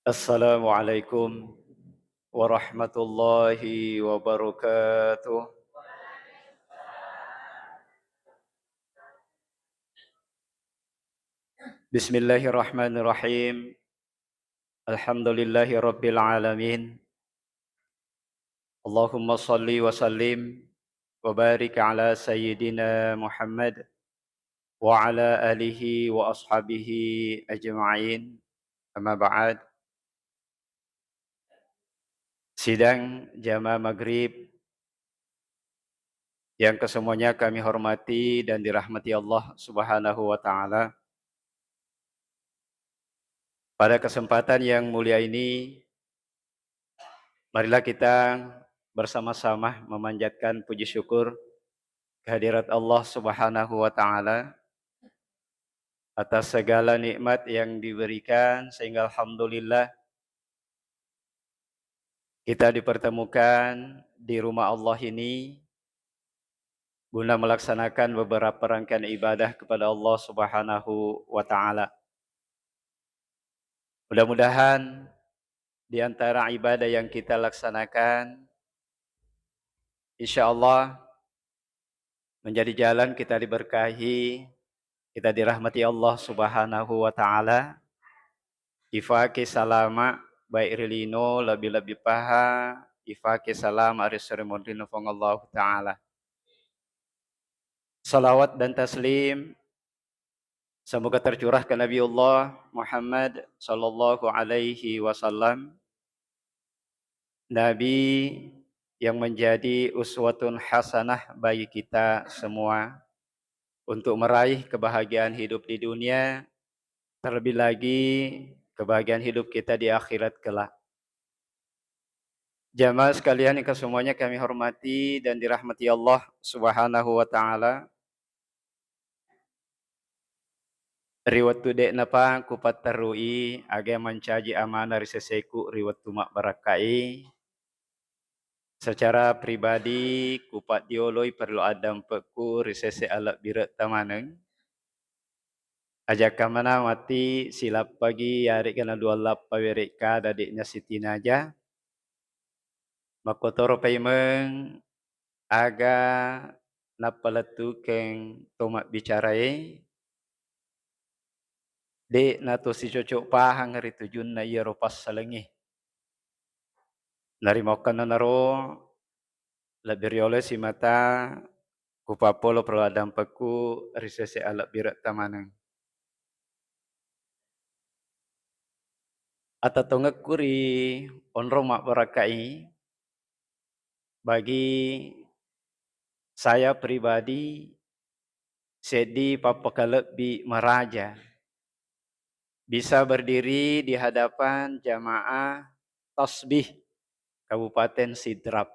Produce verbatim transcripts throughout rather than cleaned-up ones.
Assalamualaikum warahmatullahi wabarakatuh. Bismillahirrahmanirrahim. Alhamdulillahi rabbil alamin. Allahumma salli wa sallim wa barik ala sayyidina Muhammad wa ala alihi wa ashabihi ajma'in. Amma ba'd. Sidang jamaah maghrib yang kesemuanya kami hormati dan dirahmati Allah Subhanahu wa Ta'ala. Pada kesempatan yang mulia ini, marilah kita bersama-sama memanjatkan puji syukur kehadirat Allah Subhanahu wa Ta'ala atas segala nikmat yang diberikan, sehingga alhamdulillah kita dipertemukan di rumah Allah ini guna melaksanakan beberapa rangkaian ibadah kepada Allah Subhanahu wa Ta'ala. Mudah-mudahan di antara ibadah yang kita laksanakan, insya Allah menjadi jalan kita diberkahi, kita dirahmati Allah Subhanahu wa Ta'ala. Ifake salama baik ri lino, lebih-lebih paha ifake salama ri seri monrinna Puang Allah Ta'ala. Salawat dan taslim semoga tercurah ke Nabiullah Muhammad sallallahu alaihi wasallam, Nabi yang menjadi uswatun hasanah bagi kita semua untuk meraih kebahagiaan hidup di dunia, terlebih lagi kebahagiaan hidup kita di akhirat kelak. Jamaah sekalian yang kesemuanya kami hormati dan dirahmati Allah Subhanahu wa Ta'ala, ri wettu de'napa kupatterui aga mancaji amanah ri seseku ri wettu mabbarakkai, secara pribadi kupaddioloi parellu addampekku ri sese alebbiretta maneng. Ajakka mana matti silappagi yaregga naduallappa werekka, dade' nasitinaja. Makkotoro paimeng aga nappalettukeng to mabbicarae, de' nato sicocok pahang ri tujunna iyaro passalengnge. Narimakkuannanaro lebbi riolo simata kupappolo parellu addampekku ri sese alebbiretta maneng. Atatongekku ri onrong mabbarakkai, bagi saya pribadi, seddi pappakalebbi maraja bisa berdiri di hadapan jamaah tasbih Kabupaten Sidrap.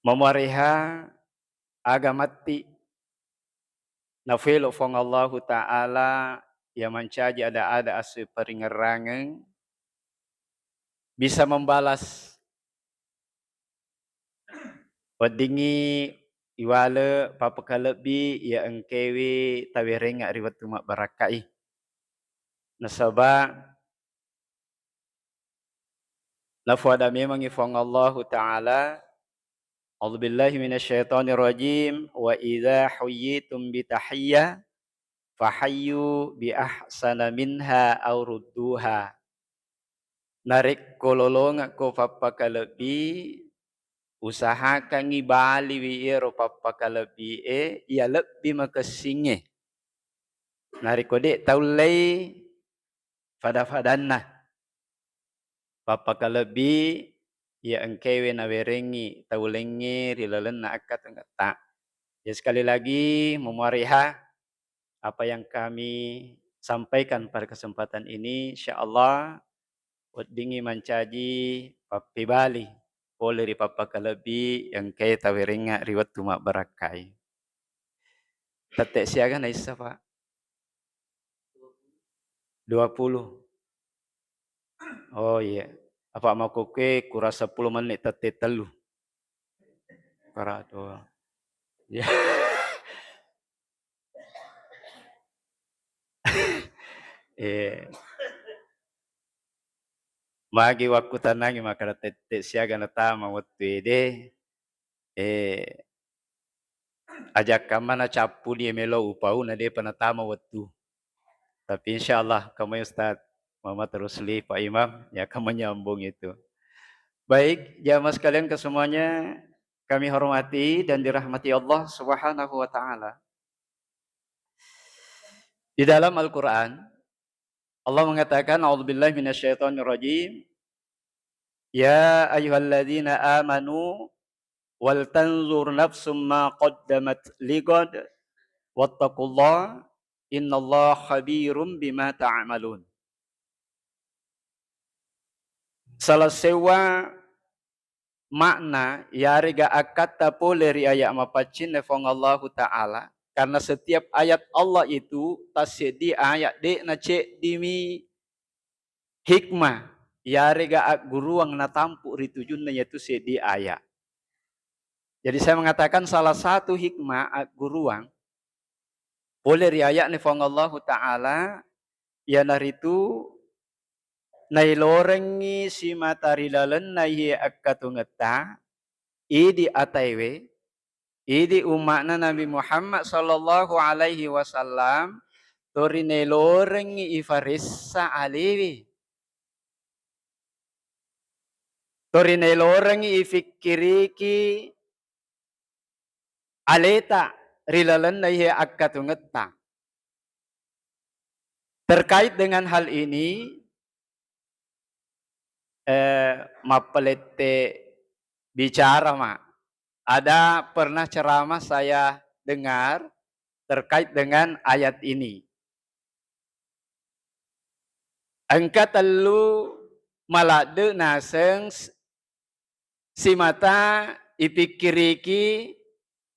Mamuareha aga matti nafelo Fuang Allahu Ta'ala iya mancaji ada-ada asse paringerrangeng bisa membalas weddingngi iwale pappakalebbi iya engkewe tawerengnga ri wettu mabbarakkai. Nasaba nafuada memangngi Fuang Allahu Ta'ala, "A'udzubillahi minasyaitonirrajim, wa idza huyyitum bitahiyyah fahayyu bi ahsana minha aw rudduha." Narekko lolongekko pappakalebbi, usahakangngi baliwi iyaro pappakalebbi e iya lebbi makessingnge. Narekko de' taullei fada-fadanna pappakalebbi iya engkewe nawerengngi tau laingnge ri lalenna akkatengetta. Ya, sekali lagi, memuareha apa yang kami sampaikan pada kesempatan ini, insya Allah weddingngi mancaji pappebali pole ri pappakalebbi engkae tawerengnga ri wettu mabbarakkai. Tette siaga naissa, Pak? Dua puluh. Oh iya. Apa makkukkue kurang sepuluh menit tette tellu. Para doang. Ya. Eh, magi wakkutanangi makkeda tette siaga natama wettu ede, eh, ajakkamma nacappuni melo upau na depa natama wettu. Tapi insyaallah kamai Ustaz Muhammad Rusli, Pak Imam, ya akan menyambung itu. Baik, jamaah sekalian kesemuanya kami hormati dan dirahmati Allah Subhanahu wa Ta'ala. Di dalam Al-Quran, Allah mengatakan, "A'udzubillahi minasyaitonirrajim. Ya ayyuhalladzina amanu wal tanzur nafsum ma qaddamat lighad wattaqullah innallaha khabirum bima ta'malun." Salah sewa makna yarega akkatta pole ri ayat mapaccinna Fuang Allahu Ta'ala, karena setiap ayat Allah itu tasseddi ayat de'na ceddimi hikmah yarega agguruang natampu ri tujunna yaitu seddi ayat. Jadi saya mengatakan salah satu hikmah agguruang pole ri ayatna Fuang Allahu Ta'ala, iyanaritu nailorengngi simata ri lalenna iye akkatungetta, idi ataiwe, idi umma'na Nabi Muhammad sallallahu alaihi wasallam, tori nailorengngi ifaressa alewe. Tori nailorengngi ifikkiriki aleta ri lalenna ihe akkatungetta. Terkait dengan hal ini, eh, mappalette bicara, Ma. Ada pernah ceramah saya dengar terkait dengan ayat ini. Engka tellu maladde naseng s-, simata ipikkiriki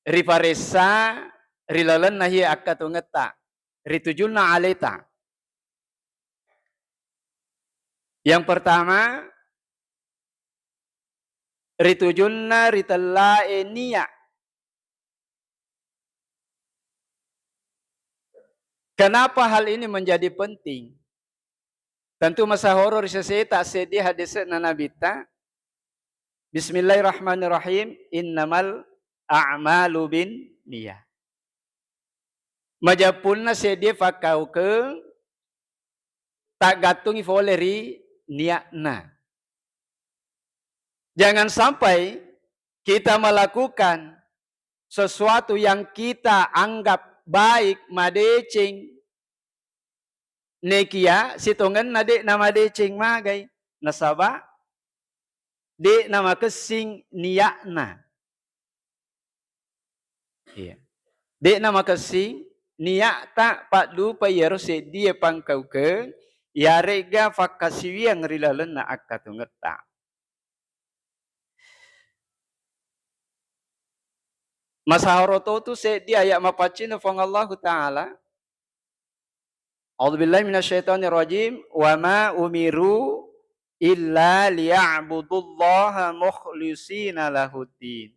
riparessa ri lalenna iye akkatungetta, ri tujunna aleta. Yang pertama, ri tujunna ritellae niat. Kenapa hal ini menjadi penting? Tentu masahoro ri seseta seddi hadese'na Nabitta, "Bismillahirrahmanirrahim, innamal a'malu bin niyah." Majeppunna seddi fakkaukeng taggattungi fole ri niatna. Jangan sampai kita melakukan sesuatu yang kita anggap baik, madeceng, nekia sitongenna de'na madeceng magai, nasaba de'na makessing niatna. Iya. De'na makessing niatta paddupai iyaro seddie pangkaukeng, iyare'ga fakkasiwiang ri lalenna akkatungetta. Masahoro totu seddi ayat mapaccinna Fuang Allahu Ta'ala. A'udzubillahi minasyaitonirrajim. "Wa ma umiru illa liya'budullaha mukhlishina lahuddin."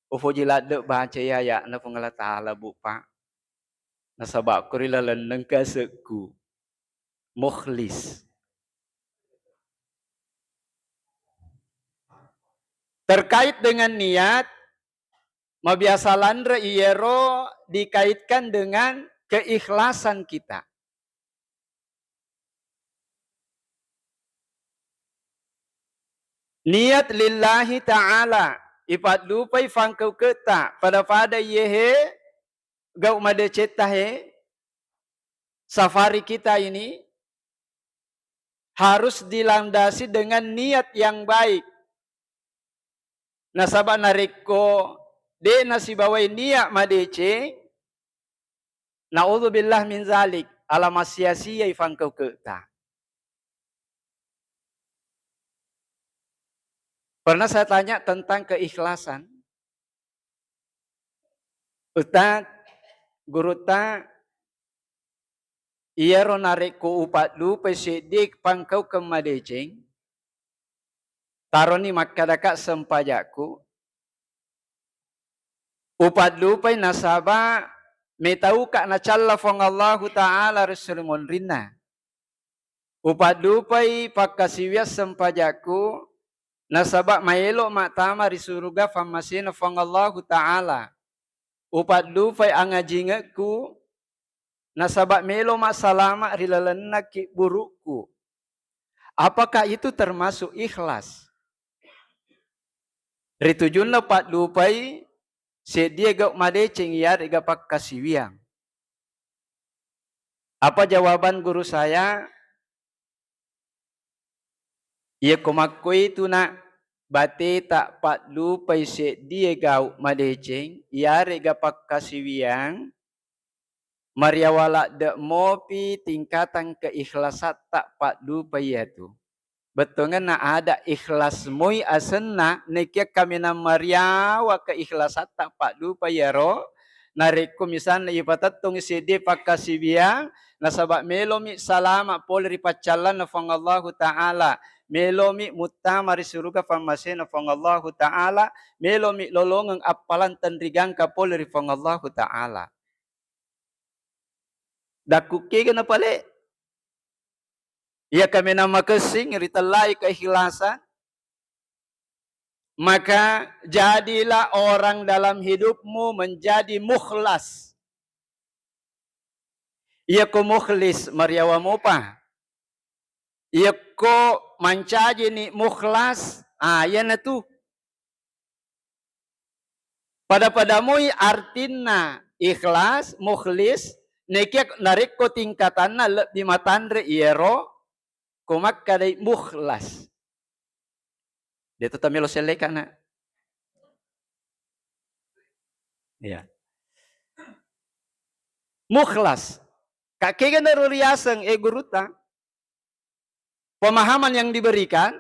Ufoji ladde baca ayatna Fuang Allah Ta'ala, Bu, Pak. Nasaba ko ri laleng nengka sekku. Mukhlis. Terkait dengan niat, mabiasa lanre iyero dikaitkan dengan keikhlasan kita. Niat lillahi ta'ala, ipaddupai fangkauketta, pada-pada iyehe gau madecetta he, safari kita ini harus dilandasi dengan niat yang baik. Nasaba narekko de nasibawai niat madeceng, naudzubillah min zalik, ala massia-siai fangkauketta. Pernah saya tanya tentang keikhlasan. Ustaz, gurutta, iyaro narekko upaddupai seddi pangkaukeng madeceng, taroni makkadaka sempajakku, upaddupai nasaba metauka nacalla Fuang Allahu Ta'ala ri suri monrinna. Upaddupai pakkasiwiang sempajakku, nasaba maelo mattama ri suruga fammasena Fuang Allahu Ta'ala. Upaddupai angajingekku, nasaba melo massalama ri lalenna kibburukku. Apakah itu termasuk ikhlas? Ri tujunna paddupai seddie gau madeceng iyarega pakkasiwiang. Apa jawaban guru saya? Iyako makkoitu na, bateta paddupai seddie gau madeceng iyarega pakkasiwiang, mariawa ladde mopi tingkatang keikhlasatta paddupai iyatu. Bettuangenna ada ikhlas moi asenna, nekia kaminang mariawa keikhlasanta paddupa iyaro, narekko misalna ipatettongi seddie pakkasiwiang, nasaba melomi salama pole ri paccallanna Fuang Allahu Ta'ala, melomi muttama ri suruga fammasena Fuang Allahu Ta'ala, melomi lolongeng appalang tenrigangka pole ri Fuang Allahu Ta'ala. Dakkukkega napale? Iya kaminang makessing ritellai keikhlasan, maka jadilah orang dalam hidupmu menjadi mukhlas. Iyako mukhlis, mariawa mopa. Iyako mancajini mukhlas, ah, iyanatu. Pada-pada moi artinna ikhlas, mukhlis, nekia narekko tingkatanna lebbi matanre iyaro ko makkadai mukhlas. Deto tamelo sellekana. Iya. Mukhlas. Ka kega naro riaseng, eh, gurutta? Pemahaman yang diberikan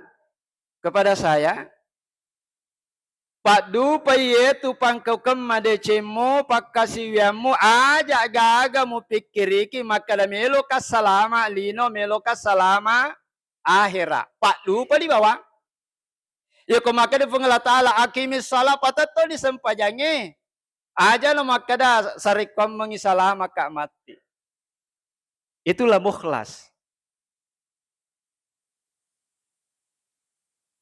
kepada saya, paddupai yetu pangkaukeng madecemmu, pakkasiwiammu, aja gaga mupikkiriki makkada meloka salama lino, meloka salama ahera. Paddupa di bawang. Iyako makkeda Puang Allah Ta'ala, "Aqimis shalah," patettoni sempajangnge. Aja na makkeda, "Sarekkuammengngi salamaka matti." Itulah mukhlas.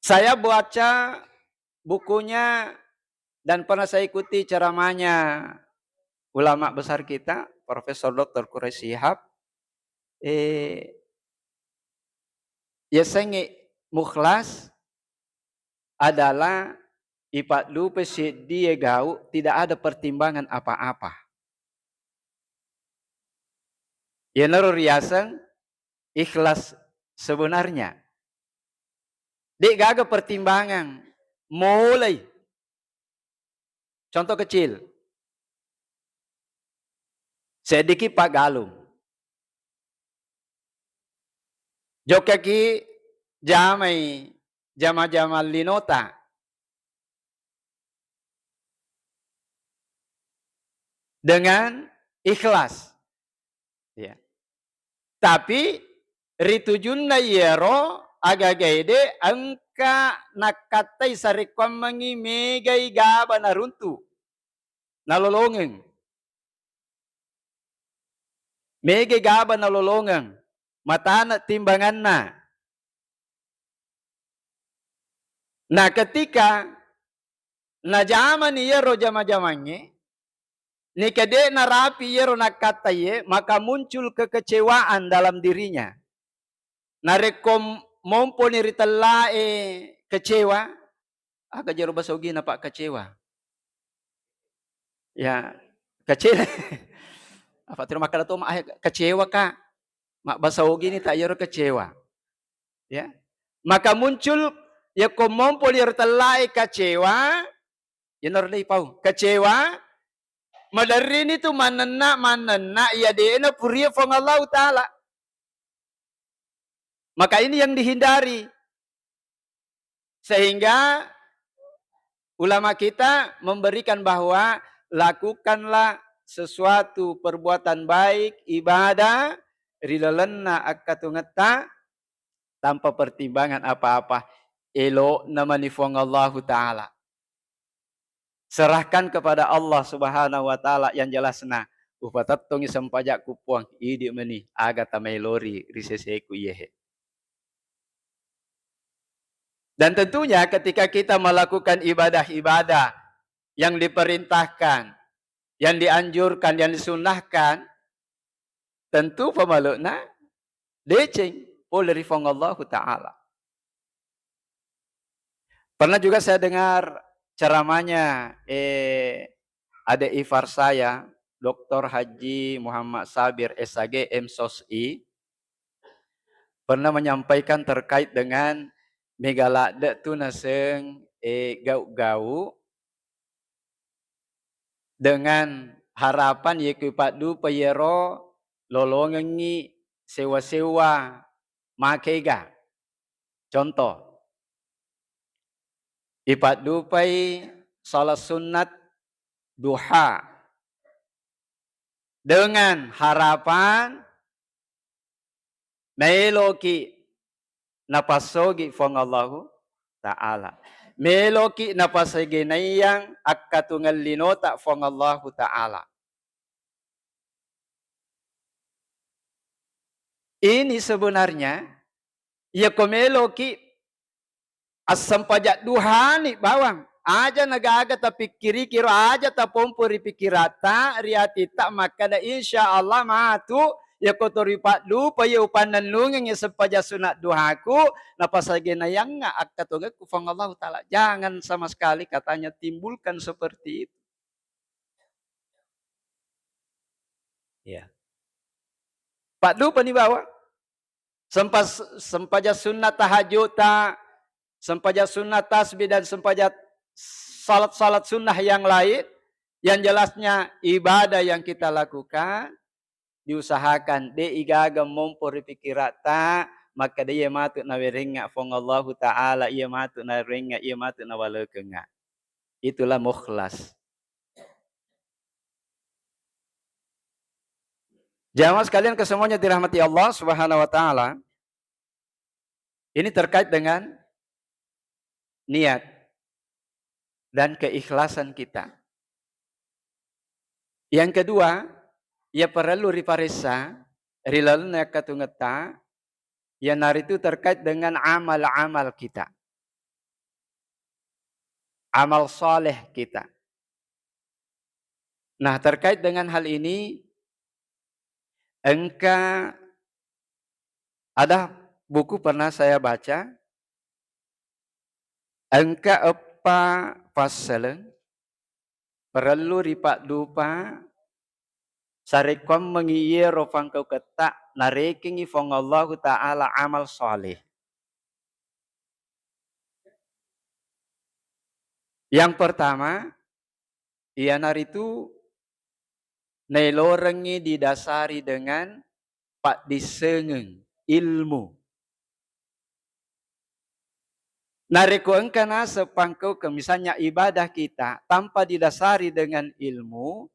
Saya baca bukunya dan pernah saya ikuti ceramahnya ulama besar kita, Profesor Doktor Quraish Shihab. Eh, yasengnge mukhlas adalah ipaddupai seddie gau, tidak ada pertimbangan apa-apa. Iyanaro riaseng ikhlas sebenarnya. De gaga pertimbangan, mulai. Contoh kecil. Seddiki paggalung. Jokkaki jamai jama-jama linota dengan ikhlas. Ya. Tapi ri tujunna iyaro aga-agae de engka nakkattai sarekkuammengngi megai gaba naruntu, nalolongeng. Megai gaba nalolongeng, matane timbanganna. Nah, ketika najamani iyaro jama-jamangnge, neka de narapi iyaro nakkattaiye, maka muncul kekecewaan dalam dirinya. Narekko momponi ritellae kecewa, aga jero basa Ugina, Pak, kecewa? Ya, kecewa. Apa tiro makkeda to, ma-, eh, kecewa, Kak? Mabbasa Ugini ta iyaro kecewa. Ya. Maka muncul, yakko momponi ritellae kecewa, yenaro dei pau. Kecewa, maderrini tu mannenna, mannenna iya de'na puria Fuang Allahu Ta'ala. Maka ini yang dihindari. Sehingga ulama kita memberikan bahwa lakukanlah sesuatu perbuatan baik, ibadah, ri lalenna akkatungetta tanpa pertimbangan apa-apa. Elo'na mani Fuang Allahu Ta'ala. Serahkan kepada Allah Subhanahu wa Ta'ala yang jelasna, upatettongi sempajakku Puang, idi meni aga tamaelori ri seseku iyehe. Dan tentunya ketika kita melakukan ibadah-ibadah yang diperintahkan, yang dianjurkan, yang disunnahkan, tentu pamalu'na deceng pole ri Fuang Allahu Ta'ala. Pernah juga saya dengar ceramahnya, eh, adik ipar saya, Doktor Haji Muhammad Sabir, S H G, M Sos I, pernah menyampaikan terkait dengan mega ladde tu naseng, eh, gau-gau dengan harapan yekko ipaddupa yero lolongengngi sewa-sewa makega. Contoh, ipaddupai salat sunnat duha dengan harapan maeloki napassogi Fuang Allahu Ta'ala. Maeloki napasagenaiang akkatungeng linota Fuang Allahu Ta'ala. Ini sebenarnya, yekko maeloki assempajang duhani bawang, aja nagaga tapikkiriki ro, aja tapompo ri pikkiratta, ri atitta makkada, "Insya Allah matu, yekko to ripaddupa ye upannennungeng ye sempajang sunat duhaku, napasagenaiangnga akkatungekku Fuang Allahu Ta'ala." Jangan sama sekali katanya timbulkan seperti itu. Ya. Paddupani bawang. Sempas-, sempajang sunnah tahajudta, sempajang sunnah tasbih, dan sempajang salat-salat sunnah yang lain, yang jelasnya ibadah yang kita lakukan, diusahakan de' igaga mompo ri pikkiratta, makkeda iya matu nawerengnga Fuang Allahu Ta'ala, iya matu nawerengnga, iya matu nawalekengnga. Itulah mukhlas. Jamaah sekalian kesemuanya dirahmati Allah Subhanahu wa Ta'ala, ini terkait dengan niat dan keikhlasan kita. Yang kedua, iya parellu riparessa ri lalenna akkatungetta, iyanaritu terkait dengan amal-amal kita. Amal saleh kita. Nah, terkait dengan hal ini, engka ada buku pernah saya baca, engka eppa passaleng parellu ripaddupa sarekkuammengngi iyaro pangkauketta narekengngi Fuang Allahu Ta'ala amal saleh. Yang pertama, iyanaritu nailorengngi didasari dengan paddissengeng, ilmu. Narekko engka naseng pangkaukeng, misalnya ibadah kita tanpa didasari dengan ilmu,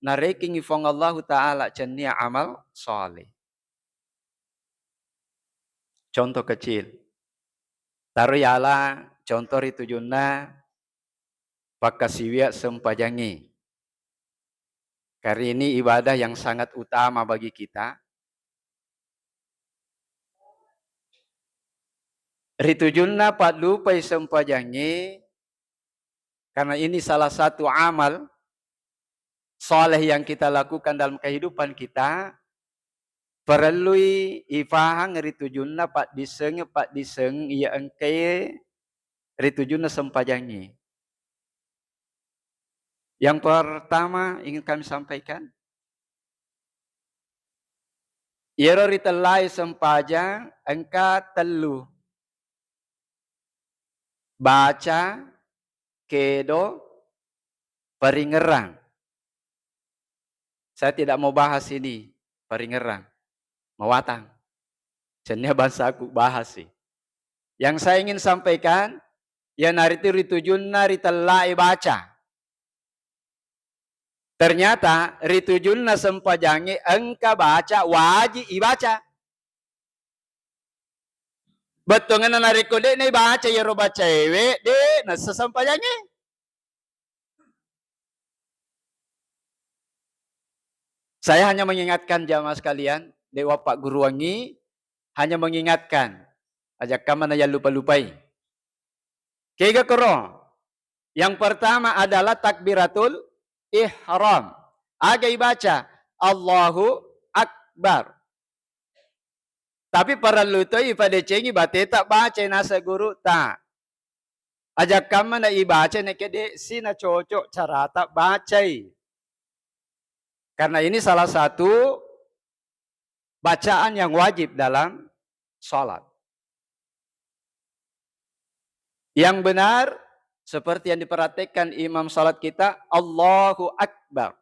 narekengngi Fuang Allahu Ta'ala cennia amal saleh. Contoh kecil. Taro yala contoh ri tujunna pakkasiwia sempajangnge. Karena ini ibadah yang sangat utama bagi kita. Ri tujunna paddupai sempajangnge, karena ini salah satu amal saleh yang kita lakukan dalam kehidupan kita, parellui ifahang ri tujunna paddisseng, paddisseng iya engkae ri tujunna sempajangnge. Yang pertama ingin kami sampaikan, iyaro ritellai sempajang engka tellu. Baca, kedo, paringerrang. Saya tidak mau bahas ini, paringerrang. Mawatang. Cennia bangsaku bahas sih. Yang saya ingin sampaikan, iyanaritu ri tujunna ritellai baca. Ternyata ri tujunna sempajangnge engka baca wajib ibaca. Bettuangenna narekko de'na ibaca iyaro bacaewe, de' naesso sempajangnge. Saya hanya mengingatkan jamaah sekalian, de' wappagguruangngi, hanya mengingatkan. Aja kamma nayallupa-lupai. Kega koro? Yang pertama adalah takbiratul ihram. Aga ibaca? Allahu Akbar. Tapi parellu to ipadecengi bateta bacai naseng guruta. Aja kamma na ibaca nekke de' si na cocok carata bacai. Karena ini salah satu bacaan yang wajib dalam salat. Yang benar, seperti yang diperhatikan imam salat kita, Allahu Akbar.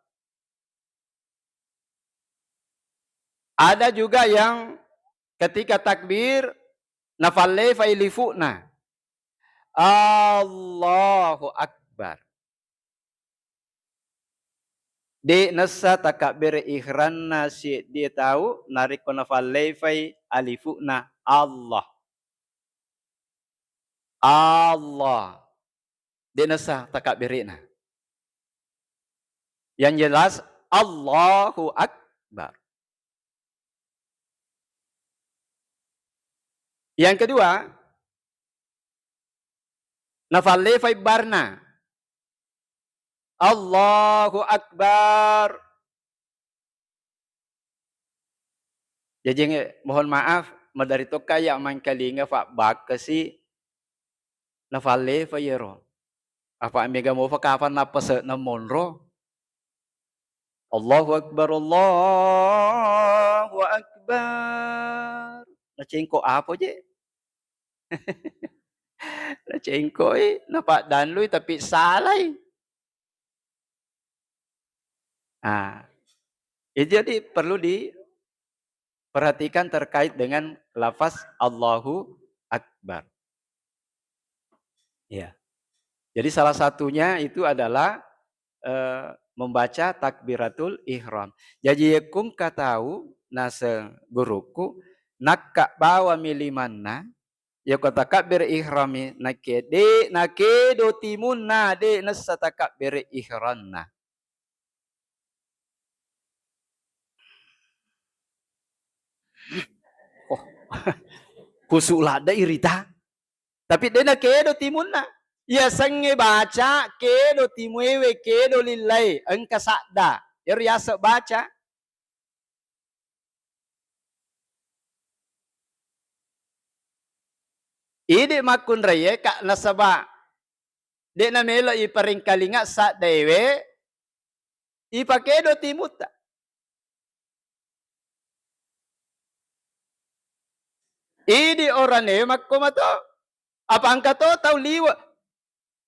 Ada juga yang ketika takbir, nafallefai lifu'na. Allahu Akbar. De' nessa takabbere ihranna siddie tau narekko nafallefai alifu'na Allah. Allah. De' nessa takabbere'na. Yang jelas, Allahu Akbar. Yang kedua, nafallefai barna. Allahu Akbar. Jaji, mohon maaf, madari tokka iya mangkalinga fabbakkasi nafallefai iyaro. Apa mega mofa kapan nappase'na monro? Allahu Akbar, Allahu Akbar. Nacengko apa je? Nacengkoi, napaddanlui, tapi salai. Ah, ya, jadi perlu diperhatikan terkait dengan lafaz Allahu Akbar. Ya. Jadi salah satunya itu adalah, eh, membaca takbiratul ihram. Jaji yekkung katau naseng guruku, nakka bawami limanna, yako takabbere ihrami, nakke de' nakedo timunna, de' nessa takabbere ihranna. Oh, kusu ladde irita. Tapi de' nakedo timunna. Iya sengnge baca, kedo timuewe, kedo lillae, engka sadda. Ero yaseng baca. Idi makkunraie ka nasaba de' namelo iparengkalinga saddaewe, ipakedo timutta. Idi oranewe makko mato. Apa engka to tau liwe'.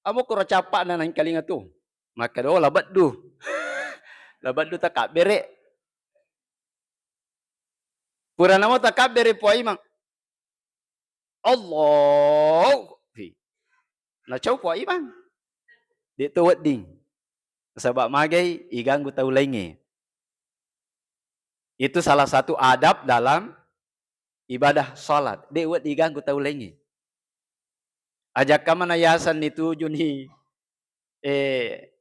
Amo kuro cappa'na nangkalinga tu. Makkeda, "Oh, labeddu." Labeddu takabbere. Purana mo takabbere Puang Imang. Allah. Hi. Nacau Puang Imang. De' to wedding. Nasaba magai iganggu tau laingnge. Itu salah satu adab dalam ibadah salat. De' wedding iganggu tau laingnge. Ajakka mana yasenni tujuni, eh,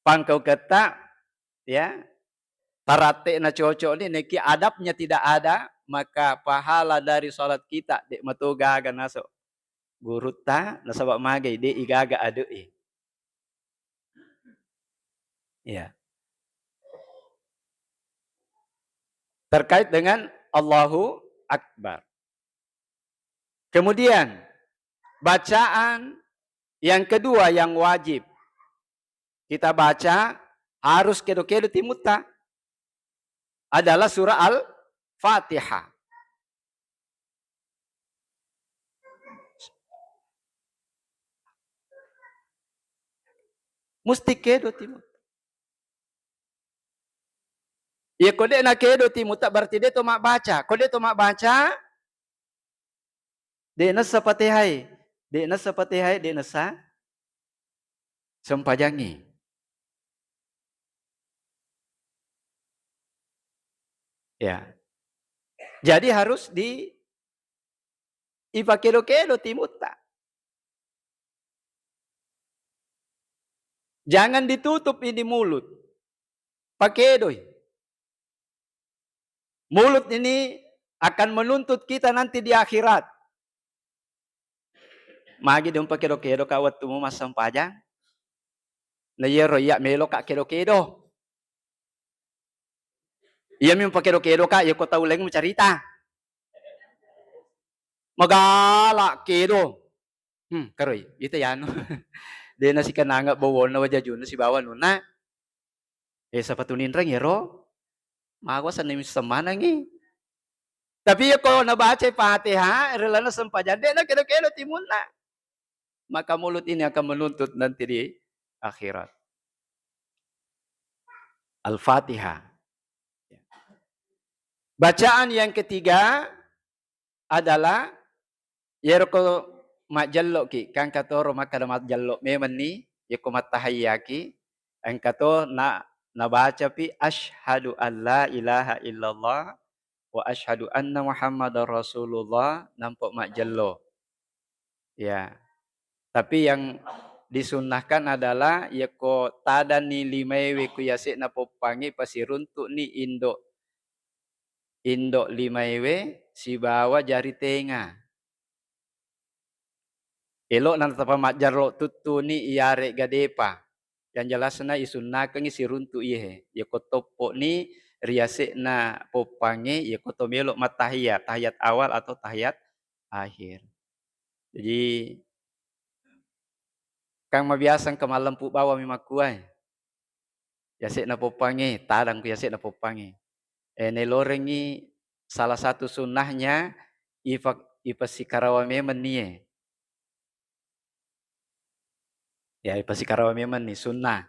pangkauketta, ya, taratte na cocok ni, neki adabnya tidak ada, maka pahala dari salat kita de' mato gaga naso gurutta, nasaba magai de' igaga ade'e. Ya. Terkait dengan Allahu Akbar. Kemudian, bacaan yang kedua yang wajib kita baca, harus kedo-kedo timutta, adalah surah Al-Fatihah. Musti kedo timutta. Iya, ko de' nakedo timutta, berarti de' to mabbaca. Ko de' to mabbaca, de' nessa Fatihai, de' nessa Fatihai, de' nessa sempajangngi. Ya. Jadi harus di, ipakedo-kedo timutta. Jangan ditutup ini mulut. Pakedoi. Mulut ini akan menuntut kita nanti di akhirat. Magi de' umpakedo-kedo ka' wettumu massempajang? Na iyaro iya' melo ka' kedo-kedo. Iyami umpakedo-kedo ka', iyako tau laing mucarita. Magala' kedo. Hmm, karoi, ita yanu. De' nasikenanga bowonna wajajunna sibawa anunna. Eh, sapatu ninreng iyaro? Mago senni missemanangi. Tapi iyako nabacai Fatihah, ri lalenna sempajang, de' nakedo-kedo timunna. Maka mulut ini akan menuntut nanti di akhirat. Al-Fatihah. Bacaan yang ketiga adalah, iyaro ko majjelloki, kan engka toro makkeda majjello memenni, iyako mattahiyyaki, engka to na, nabacapi, "Asyhadu an la ilaha illallah wa asyhadu anna Muhammadar Rasulullah," nampa majjello. Ya. Tapi yang disunnahkan adalah, iyako tadanni limaewe ku yase'na poppangnge, pasiruntu'ni indo', indo' limaewe sibawa jari tenga. Elo'na tapamajjello tuttuni iyare'ga de'pa. Yang jelasna isunnakengngi siruntu' iyehe. Iyako toppo'ni ri yase'na poppangnge, iyako to melo' mattahiyat, tahiyat awal atau tahiyat akhir. Jadi, kan mabiasa engka mallempu' bawammi makkuae. Yase'na poppangnge, tadang ku yase'na poppangnge. Eh, nailorengngi salah satu sunnahnya ifa-, ipasikarawa memenni e. Ya, ipasikarawa memenni sunnah.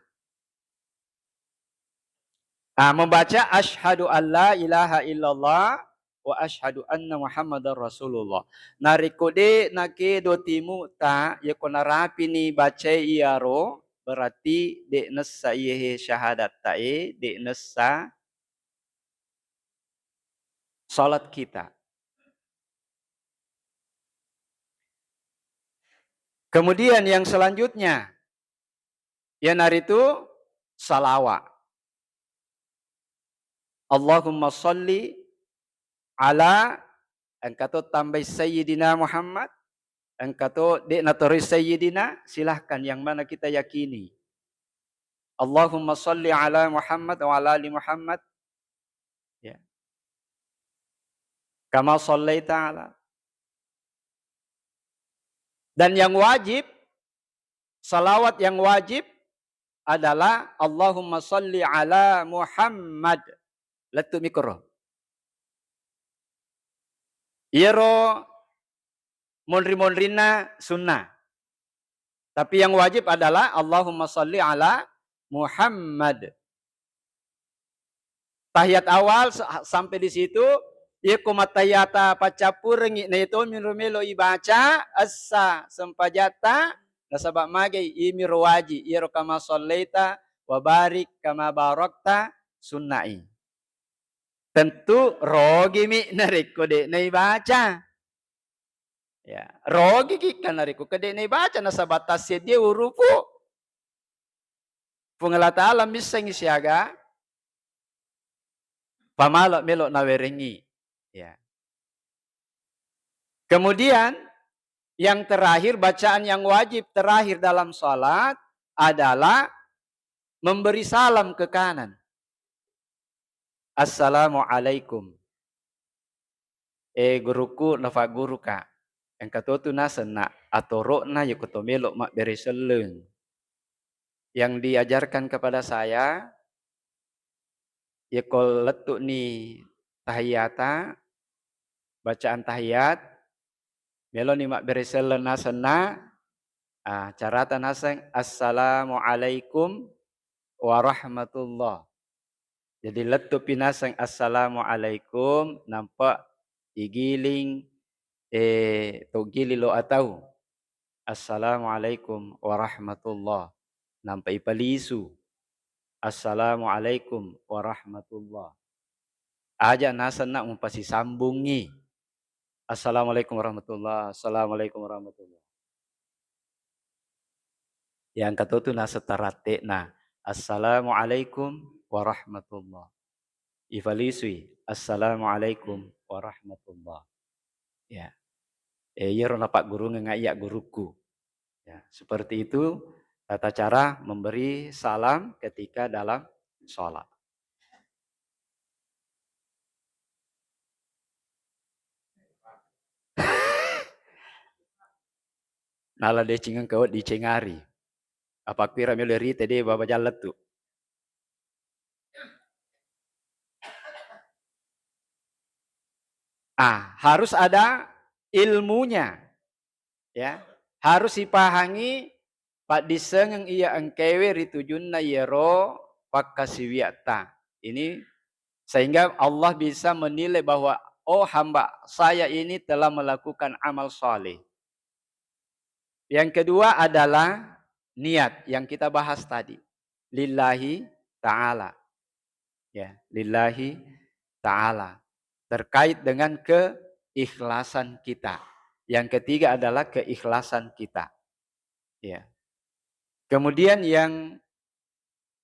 Ah, membaca asyhadu alla ilaha illallah wa asyhadu anna Muhammadar Rasulullah. Narekko de' nakedo timu'ta, iyako narapini bacai iyaro, berarti de' nessa iyehe syahadatta e, de' nessa salat kita. Kemudian yang selanjutnya, iyanaritu salawa. Allahumma salli ala, engka to tambai Sayyidina Muhammad, engka to de' natoroi Sayyidina, silahkan yang mana kita yakini. Allahumma salli ala Muhammad wa ala ali Muhammad. Ya. Kama sallaita ala. Dan yang wajib, salawat yang wajib adalah Allahumma salli ala Muhammad. Lettu' mi koro. Iyaro monri-monrinna sunnah. Tapi yang wajib adalah Allahumma salli ala Muhammad. Tahiyat awal sa-, sampai di situ, iyako mattahiyata paccappurengngi, na iyatomi ro melo ibaca essa sempajatta, nasaba' magai iyami ro waji, iyaro kama sallaita wa barik kama barakta sunna'i. Tentu rogimi narekko de' naibaca. Ya, rogiki kan narekko ke de' naibaca, nasaba' tasseddie urufu. Puang Allah Ta'ala missengngi siaga pamalo melo nawerengngi. Ya. Kemudian yang terakhir, bacaan yang wajib terakhir dalam salat adalah memberi salam ke kanan. Assalamualaikum. Eh, gurukku, nafagguruka. Engka totu naseng na atoro'na iyako to melo mabbere selleng. Yang diajarkan kepada saya, iyako lettu'ni tahiyata, bacaan tahiyat, meloni mabbere selleng naseng na, ah, carata naseng, "Assalamualaikum warahmatullah." Jadi lettu'pi naseng, "Assalamualaikum," nampa igiling, eh, to giling lo atau, "Assalamualaikum warahmatullah." Nampa ipalisu, "Assalamualaikum warahmatullah." Aja' naseng na mupasisambungngi. "Assalamualaikum warahmatullah, assalamualaikum warahmatullah." Yang katotu naseng taratte'na, "Assalamualaikum warahmatullah." Ifalisui, "Assalamualaikum warahmatullah." Ya. Eh, iyaro napaggurungeng iya gurukku. Ya, seperti itu tata cara memberi salam ketika dalam sholat. Nala deceng engka wedding cengari. Apa kuira melo rite de baba jallettu. Ah, harus ada ilmunya. Ya, harus sipahangi paddissengeng iya engkewe ri tujunna iyaro pakkasiwiatta. Ini sehingga Allah bisa menilai bahwa, "Oh, hamba saya ini telah melakukan amal saleh." Yang kedua adalah niat yang kita bahas tadi. Lillahi ta'ala. Ya, lillahi ta'ala. Terkait dengan keikhlasan kita. Yang ketiga adalah keikhlasan kita. Ya. Kemudian yang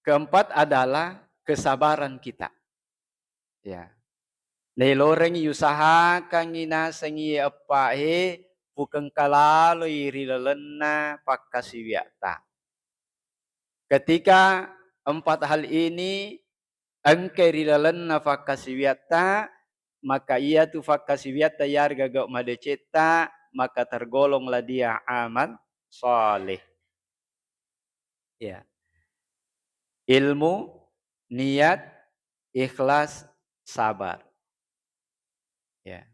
keempat adalah kesabaran kita. Ya. Nailorengngi usahakangngi nasengngi eppa e pukengka laloi ri lalenna pakkasiwiatta. Ketika empat hal ini engkai ri lalenna fakkasiwiatta, maka iyatu fakkasiwiatta yarega gau madecetta, maka tergolonglah dia amal saleh. Ya. Ilmu, niat, ikhlas, sabar. Ya.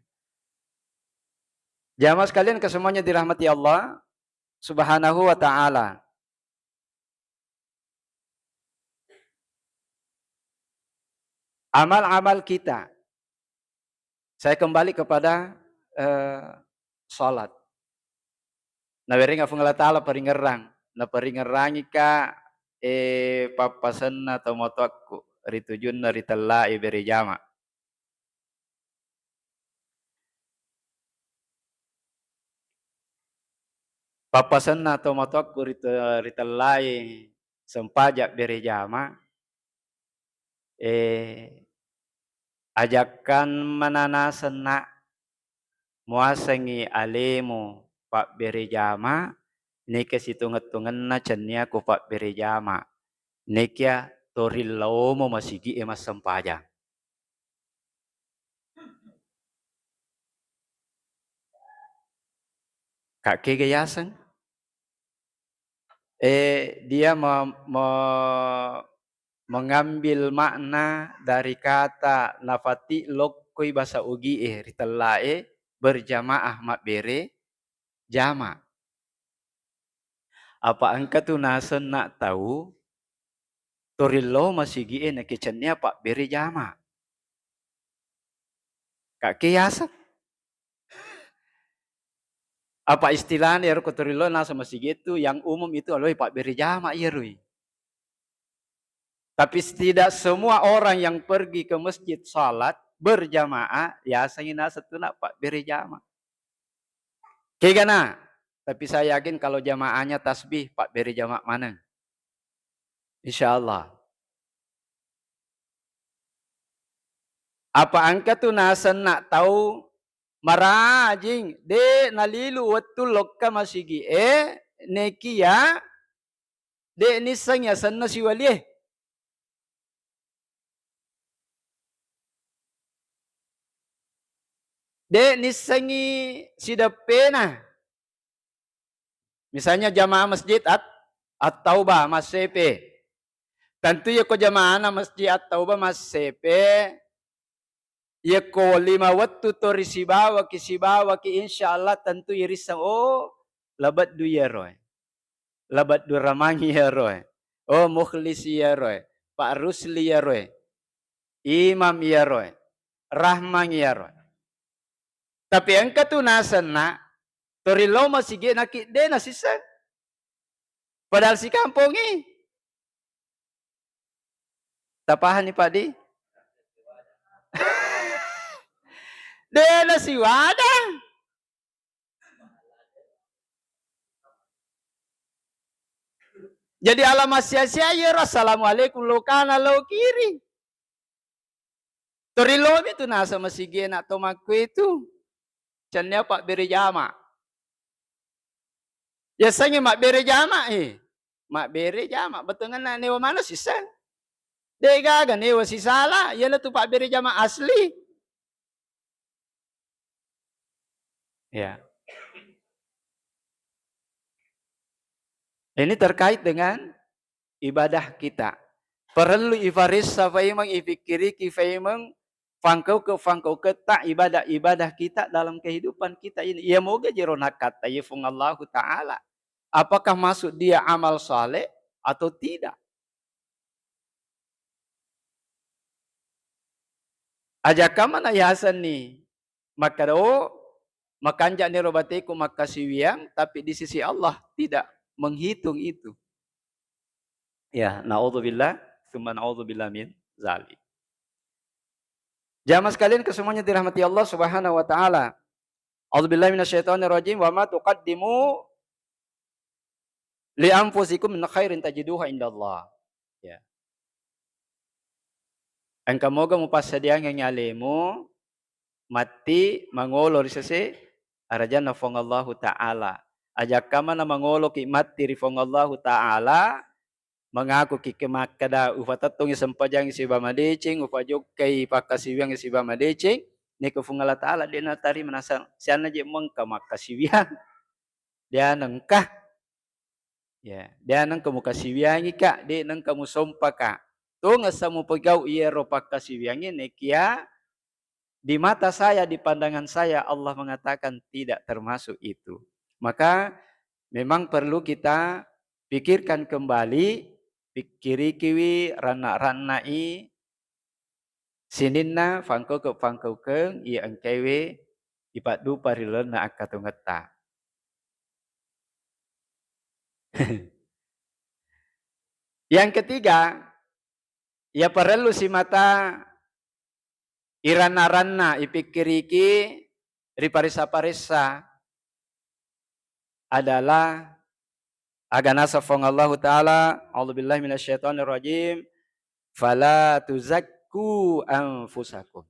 Jamaah sekalian, kesemuanya dirahmati Allah Subhanahu wa Ta'ala. Amal-amal kita. Saya kembali kepada, eh, salat. Nawerengnga Puang Allah Ta'ala paringerrang, naparingerrangika, eh, pappasenna tomatoakku ri tujunna ri tellae bere jama. Pappasenna tomatoakku ri te-, ri tellae sempajang bere jama, eh, ajakkan manana senna muasengngi alemu pabbere jama, nekia situngeng-tungenna cennia ku pabbere jama, nekia torillaomo masigi e massempajang. Kak kega yaseng? Eh, dia me-, me-, mengambil makna dari kata nafati lokkoi basa ugi e ri tellae berjamaah mabbere jama. Apa engka tu nasenna tau torillo masigi e nakicennia pabbere jama. Kak ke yaseng? Apa istilahnya iyaro ko torillo naseng masigi e tu yang umum itu aloi pabbere jama iyaroi. Tapi tidak semua orang yang pergi ke masjid salat berjamaah, yasengngi naseng tu na pabbere jama. Kegana, tapi saya yakin kalau jamaahnya tasbih, pabbere jama maneng. Insya Allah. Apa engka tu nasenna tau marajing, de nalilu wettu lokka masigi e, nekia de nisseng yasenna siwali e. De nissengngi sideppena. Misalnya jamaah masjid At-, At-Taubah, Massepe. Tentu yako jamaahna masjid At-Taubah, Massepe, yako lima wettu to ri sibawaki, sibawaki, insya Allah tentu irisseng, oh, labeddu iyaro e. Labeddu Ramang iyaro e. Oh, Mukhlis iyaro e. Pak Rusli iyaro e. Imam iyaro e. Rahman iyaro e. Tapi engka tu nasenna, torillo masigi e naki de nasisseng. Padahal sikampongi. Tapahanni, Pak Di? De nasiwada. Jadi ala massia-sia iyaro assalamualaikum lokana lo kiri. Torilomi tu naseng masigi e na to makkuitu. Cennia pabbere jama. Yasengnge mabbere jama, eh. Mabbere jama, bettuangenna newa maneng sisseng. De' gaga newa sisala, iyanatu pabbere jama asli. Ya. Ini terkait dengan ibadah kita. Perlu ifaressa faimeng, ipikkiriki faimeng, fangkauke-, fangkauketta ibadah-ibadah kita dalam kehidupan kita ini. Iya moga jero nakkatta iya Fuang Allahu Ta'ala. Apakah masuk dia amal saleh atau tidak? Ajakka mana yasenni makkeda, "Oh, makanja'ni ro bateku makkasiwiang," tapi di sisi Allah tidak menghitung itu. Ya, naudzubillah, summa naudzubillah min zalik. Jamaah sekalian kesemuanya dirahmati Allah Subhanahu wa Ta'ala. A'udzubillahi minasyaitonirrajim. "Wa ma tuqaddimu li anfusikum min khairin tajiduha indallah." Ya. Engka moga mupassadiangengngi alemu matti mangolo ri sese arajanna Fuang Allahu Ta'ala. Ajakka mana mangoloki matti ri Fuang Allahu Ta'ala, mengakuki ke makkeda, "Ufatettongi sempajangnge siba madeceng, ufajokkai pakkasiwiangnge siba madeceng," niko Fuang Allah Ta'ala de' natarima, naseng, "Sianna je mengka makkasiwiang." De' nengka. Ya, de' nengka mukasiwiangi ka, de' nengka musompa ka. Tongessa mupegau iyaro pakkasiwiangnge, nekia di mata saya, di pandangan saya, Allah mengatakan tidak termasuk itu. Maka memang perlu kita pikirkan kembali, pikkirikiwi, ranna-rannai sininna fangkaukeng-fangkaukeng iya engkaiwe ipaddupa ri lalenna akkatongetta. Yang ketiga, iya parellu simata iranna-ranna ipikkiriki, riparessa-paressa adalah aga naseng Fuang Allahu Ta'ala, "A'udzubillahi minasyaitonirrajim, fala tuzakku anfusakum."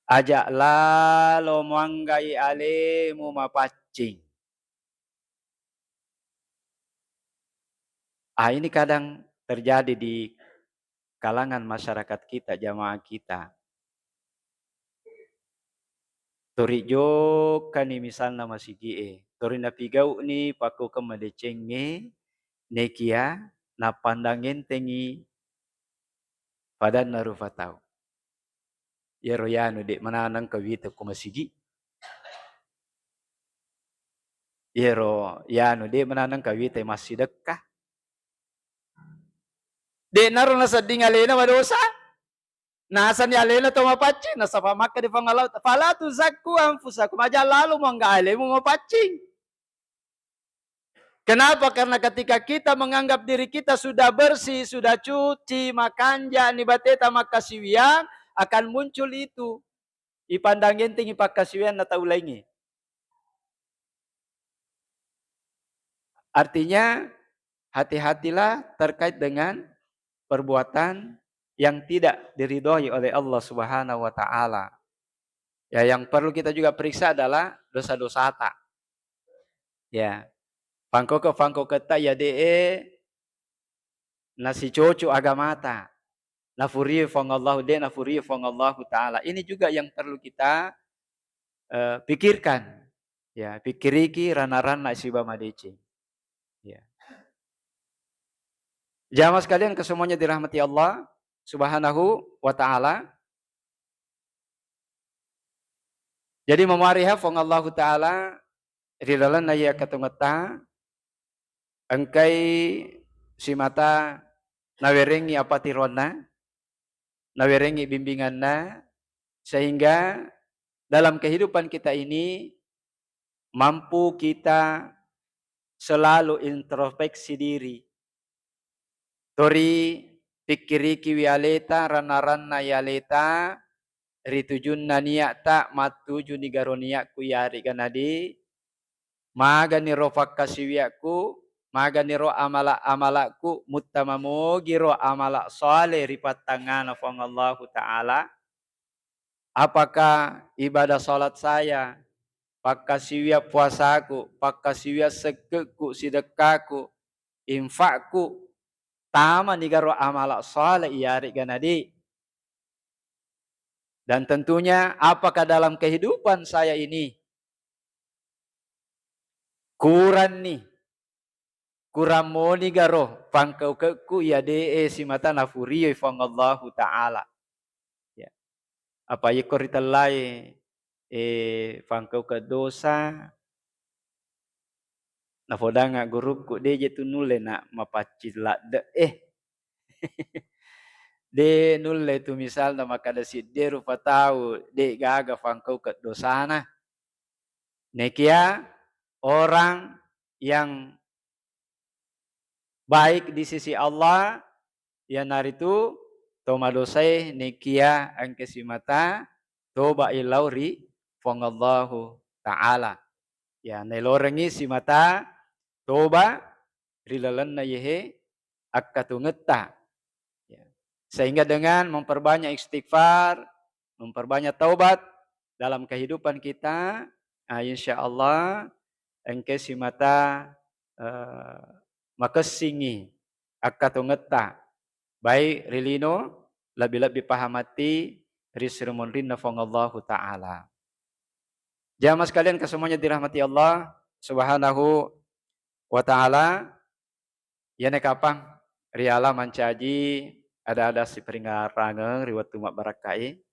Aja' lalo muanggai alemu mapaccing. Ah, ini kadang terjadi di kalangan masyarakat kita, jamaah kita. Tori jokkani misalna masigi'e, tori napigau'ni pakkaukeng madecengnge, nekia nappandang entengngi padanna rupa tau. Iyaro yanu de' mananeng kawita ko masigi. Iyaro yanu de' mananeng kawita massidekka. De' naro nasedding alena madosa. Nasani alena to mapaccing, nasaba makkeda Puang Allah, "Fala tuzakku anfusakum." Aja' lalo muangga alemu mapaccing. Kenapa? Karena ketika kita menganggap diri kita sudah bersih, sudah cuci, makanja' ni bateta makkasiwiang, akan muncul itu. Ipandang entengngi pakkasiwianna tau laingnge. Artinya, hati-hatilah terkait dengan perbuatan yang tidak diridhoi oleh Allah Subhanahu wa Ta'ala. Ya, yang perlu kita juga periksa adalah dosa-dosata. Ya. Pangkoko-, pangkoketta ya de'e nasicoco agamata. Nafurioi Puang Allahu, de' nafurioi Puang Allahu Ta'ala. Ini juga yang perlu kita, eh, pikirkan. Ya, pikiriki ranna-ranna siba madeceng. Ya. Jamaah sekalian kesemuanya dirahmati Allah Subhanahu wa Ta'ala. Jadi, mamuareha Puang Allahu Ta'ala ri lalenna iya katongetta, engkai simata nawerengngi apatiroanna, nawerengngi bimbinganna, sehingga dalam kehidupan kita ini mampu kita selalu introspeksi diri. Tori pikkirikiwi aleta, ranna-ranna aleta, ri tujunna nia'ta, mattuju ni garo nia'ku, iyare'ga nadi, maganiro pakkasiwiakku, maganiro amala-amalakku, muttama mogiro amala saleh ri pattangngana Puang Allahu Ta'ala? Apakah ibadah salat saya pakkasiwiang puasaku, pakkasiwiang sekke'ku, sidekkaku, infakku, tamani garo amala saleh iyare'ga nadi. Dan tentunya apakah dalam kehidupan saya ini kuranni, kurang moni garo pangkaukekku iya de'e simata nafurioi Fuang Allahu Ta'ala. Ya. Apa iyekko ritellai, eh, pangkaukeng dosa, nafodangnga gurukku, de' je tu nulle na mapaccing ladde, eh. De' nulle tu misalna makkada sidde rupa tau de' gaga pangkaukeng dosana. Nekia orang yang baik di sisi Allah, iyanaritu to madosae nekia engka simata toba illau ri Fuang Allahu Ta'ala. Ya, nailorengngi simata toba ri lalenna yehe akkatungetta. Ya. Sehingga dengan memperbanyak istighfar, memperbanyak taubat dalam kehidupan kita, ah, insya Allah engka simata, eh, makessingngi akkatungetta, baik ri lino, lebbi-lebbi pahamatti ri sirimunrinna Fuang Allahu Ta'ala. Jamaah sekalian, kesemuanya dirahmati Allah Subhanahu wa Ta'ala, iyana kapang riala mancaji ada-ada siparingarangeng ri wettu mabbarakkai,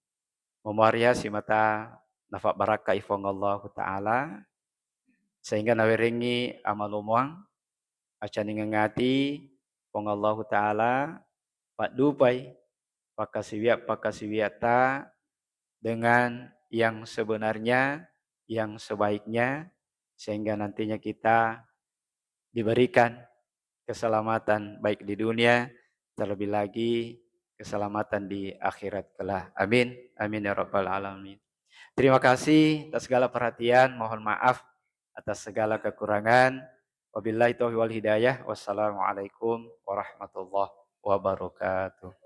memuariha simata nafabbarakkai Fuang Allahu Ta'ala, sehingga nawerengngi amalomoang, acaningeng ati Fuang Allahu Ta'ala, paddupai pakkasiwiang-pakkasiwiatta dengan yang sebenarnya, yang sebaiknya, sehingga nantinya kita diberikan keselamatan baik di dunia, terlebih lagi keselamatan di akhirat kelak. Amin. Amin ya rabbal alamin. Terima kasih atas segala perhatian, mohon maaf atas segala kekurangan. Wabillahi taufiq wal hidayah. Wassalamualaikum warahmatullahi wabarakatuh.